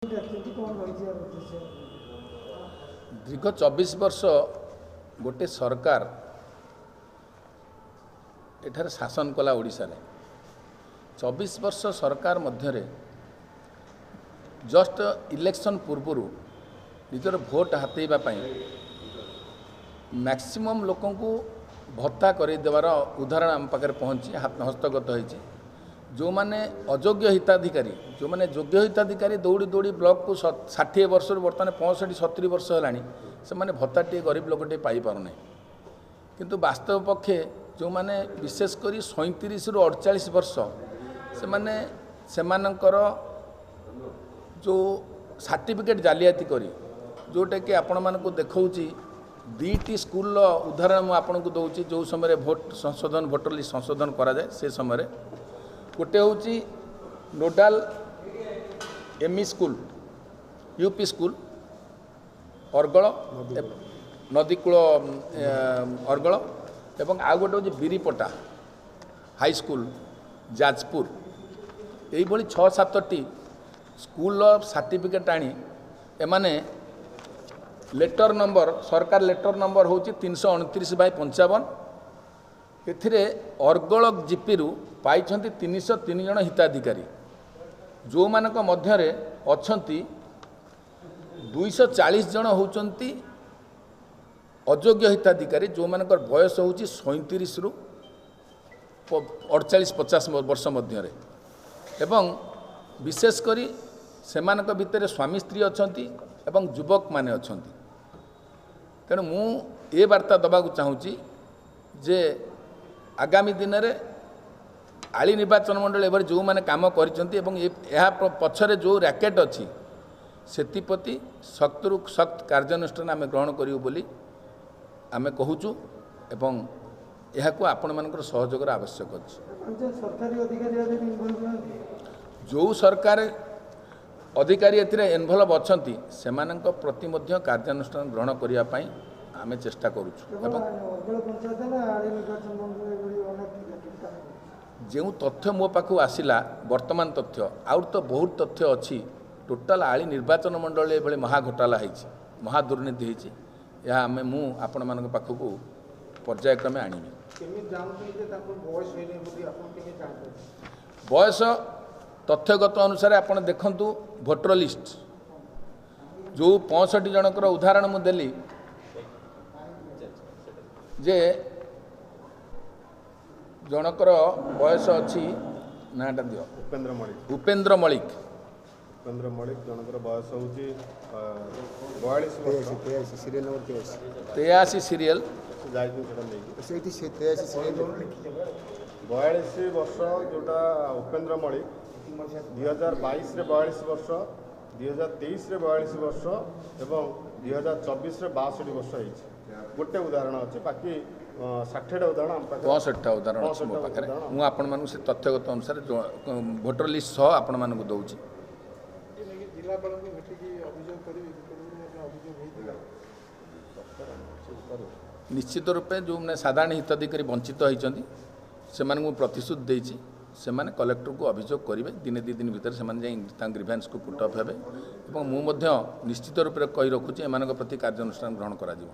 ଡାକିଛନ୍ତି, କ'ଣ ରହିଛି ୟାର ଉଦ୍ଦେଶ୍ୟ? ଦୀର୍ଘ 24 ବର୍ଷ ଗୋଟେ ସରକାର ଏଠାରେ ଶାସନ କଲା ଓଡ଼ିଶାରେ। 24 ବର୍ଷ ସରକାର ମଧ୍ୟରେ ଜଷ୍ଟ ଇଲେକ୍ସନ୍ ପୂର୍ବରୁ ନିଜର ଭୋଟ ହାତେଇବା ପାଇଁ ମ୍ୟାକ୍ସିମମ୍ ଲୋକଙ୍କୁ ଭତ୍ତା କରାଇଦେବାର ଉଦାହରଣ ଆମ ପାଖରେ ପହଞ୍ଚି ହସ୍ତଗତ ହୋଇଛି। ଯେଉଁମାନେ ଅଯୋଗ୍ୟ ହିତାଧିକାରୀ, ଯେଉଁମାନେ ଯୋଗ୍ୟ ହିତାଧିକାରୀ ଦୌଡ଼ି ଦୌଡ଼ି ବ୍ଲକକୁ 60 ବର୍ଷରୁ ବର୍ତ୍ତମାନ 65 70 ବର୍ଷ ହେଲାଣି, ସେମାନେ ଭତ୍ତାଟିଏ ଗରିବ ଲୋକଟିଏ ପାଇପାରୁନାହିଁ। କିନ୍ତୁ ବାସ୍ତବ ପକ୍ଷେ ଯେଉଁମାନେ ବିଶେଷ କରି 37ରୁ 48 ବର୍ଷ, ସେମାନେ ସେମାନଙ୍କର ଯେଉଁ ସାର୍ଟିଫିକେଟ୍ ଜାଲିଆତି କରି, ଯେଉଁଟାକି ଆପଣମାନଙ୍କୁ ଦେଖାଉଛି, 2ଟି ସ୍କୁଲର ଉଦାହରଣ ମୁଁ ଆପଣଙ୍କୁ ଦେଉଛି। ଯେଉଁ ସମୟରେ ଭୋଟ ସଂଶୋଧନ, ଭୋଟର ଲିଷ୍ଟ ସଂଶୋଧନ କରାଯାଏ, ସେ ସମୟରେ ଗୋଟେ ହେଉଛି nodal ME school, UP school, Argal ନଦୀକୂଳ ଅର୍ଗଳ, ଏବଂ ଆଉ ଗୋଟେ ହେଉଛି ବିରିପଟା ହାଇସ୍କୁଲ ଯାଜପୁର। ଏଇଭଳି 6 7ଟି ସ୍କୁଲର ସାର୍ଟିଫିକେଟ୍ ଆଣି ଏମାନେ ଲେଟର ନମ୍ବର, ସରକାର ଲେଟର ନମ୍ବର ହେଉଛି 329/55, ଏଥିରେ ଅର୍ଗଳ ଜିପିରୁ ପାଇଛନ୍ତି 303 ଜଣ ହିତାଧିକାରୀ, ଯେଉଁମାନଙ୍କ ମଧ୍ୟରେ ଅଛନ୍ତି 240 ଜଣ ହେଉଛନ୍ତି ଅଯୋଗ୍ୟ ହିତାଧିକାରୀ, ଯେଉଁମାନଙ୍କର ବୟସ ହେଉଛି 37ରୁ 48 50 ବର୍ଷ ମଧ୍ୟରେ, ଏବଂ ବିଶେଷ କରି ସେମାନଙ୍କ ଭିତରେ ସ୍ୱାମୀ ସ୍ତ୍ରୀ ଅଛନ୍ତି ଏବଂ ଯୁବକମାନେ ଅଛନ୍ତି। ତେଣୁ ମୁଁ ଏ ବାର୍ତ୍ତା ଦେବାକୁ ଚାହୁଁଛି ଯେ ଆଗାମୀ ଦିନରେ ଆଳି ନିର୍ବାଚନ ମଣ୍ଡଳୀ ଏଭଳି ଯେଉଁମାନେ କାମ କରିଛନ୍ତି ଏବଂ ଏହା ପଛରେ ଯେଉଁ ର୍ୟାକେଟ୍ ଅଛି, ସେଥିପ୍ରତି ଶକ୍ତରୁ ଶକ୍ତ କାର୍ଯ୍ୟାନୁଷ୍ଠାନ ଆମେ ଗ୍ରହଣ କରିବୁ ବୋଲି ଆମେ କହୁଛୁ, ଏବଂ ଏହାକୁ ଆପଣମାନଙ୍କର ସହଯୋଗର ଆବଶ୍ୟକ ଅଛି। ସରକାରୀ ଅଧିକାରୀ ଯେଉଁ ସରକାର ଅଧିକାରୀ ଏଥିରେ ଇନଭଲ୍ଭ ଅଛନ୍ତି, ସେମାନଙ୍କ ପ୍ରତି ମଧ୍ୟ କାର୍ଯ୍ୟାନୁଷ୍ଠାନ ଗ୍ରହଣ କରିବା ପାଇଁ ଆମେ ଚେଷ୍ଟା କରୁଛୁ। ଏବଂ ଯେଉଁ ତଥ୍ୟ ମୋ ପାଖକୁ ଆସିଲା ବର୍ତ୍ତମାନ ତଥ୍ୟ, ଆହୁରି ତ ବହୁତ ତଥ୍ୟ ଅଛି। ଟୋଟାଲ ଆଳି ନିର୍ବାଚନ ମଣ୍ଡଳୀ ଏଭଳି ମହା ଘୋଟାଲା ହେଇଛି, ମହା ଦୁର୍ନୀତି ହେଇଛି, ଏହା ଆମେ ମୁଁ ଆପଣମାନଙ୍କ ପାଖକୁ ପର୍ଯ୍ୟାୟକ୍ରମେ ଆଣିବି। ବୟସ ତଥ୍ୟଗତ ଅନୁସାରେ ଆପଣ ଦେଖନ୍ତୁ ଭୋଟର ଲିଷ୍ଟ, ଯେଉଁ 65 ଜଣଙ୍କର ଉଦାହରଣ ମୁଁ ଦେଲି ଯେ ଜଣଙ୍କର ବୟସ ଅଛି, ନାଁଟା ଦିଅ। ଉପେନ୍ଦ୍ର ମଳିକ। ଉପେନ୍ଦ୍ର ମଳିକ। ଉପେନ୍ଦ୍ର ମଳିକ ଜଣଙ୍କର ବୟସ ହେଉଛି 42 ବର୍ଷ। 83 ସିରିଏଲ ନମ୍ବର, 83। 83 ସିରିଏଲ ଯାଇଛନ୍ତି ସେଟା ନେଇକି ସେଇଠି ସେ 83 ସିରିଏଲ। 42 ବର୍ଷ ଯେଉଁଟା ଉପେନ୍ଦ୍ର ମଳିକ, 2022ରେ 42 ବର୍ଷ, 2023ରେ 42 ବର୍ଷ ଏବଂ 2024ରେ 62 ବର୍ଷ ହେଇଛି। ଗୋଟେ ଉଦାହରଣ ଅଛି, ବାକି 60ଟା ଉଦାହରଣ ଆମ ପାଖରେ, 65ଟା ଉଦାହରଣ ଅଛି ମୋ ପାଖରେ। ମୁଁ ଆପଣମାନଙ୍କୁ ସେ ତଥ୍ୟଗତ ଅନୁସାରେ ଭୋଟର ଲିଷ୍ଟ ସହ ଆପଣମାନଙ୍କୁ ଦେଉଛି। ଜିଲ୍ଲାପାଳଙ୍କୁ ଭେଟିକି ଅଭିଯୋଗ କରିବେ? ଅଭିଯୋଗ ହେଇଥିଲା। ନିଶ୍ଚିତ ରୂପେ ଯେଉଁମାନେ ସାଧାରଣ ହିତାଧିକାରୀ ବଞ୍ଚିତ ହୋଇଛନ୍ତି, ସେମାନଙ୍କୁ ମୁଁ ପ୍ରତିଶ୍ରୁତି ଦେଇଛି, ସେମାନେ କଲେକ୍ଟରକୁ ଅଭିଯୋଗ କରିବେ। ଦିନେ 2 ଦିନ ଭିତରେ ସେମାନେ ଯାଇ ତାଙ୍କ ଗ୍ରିଭାନ୍ସକୁ ପୁଟ୍ ଅପ୍ ହେବେ, ଏବଂ ମୁଁ ମଧ୍ୟ ନିଶ୍ଚିତ ରୂପରେ କହି ରଖୁଛି, ଏମାନଙ୍କ ପ୍ରତି କାର୍ଯ୍ୟାନୁଷ୍ଠାନ ଗ୍ରହଣ କରାଯିବ।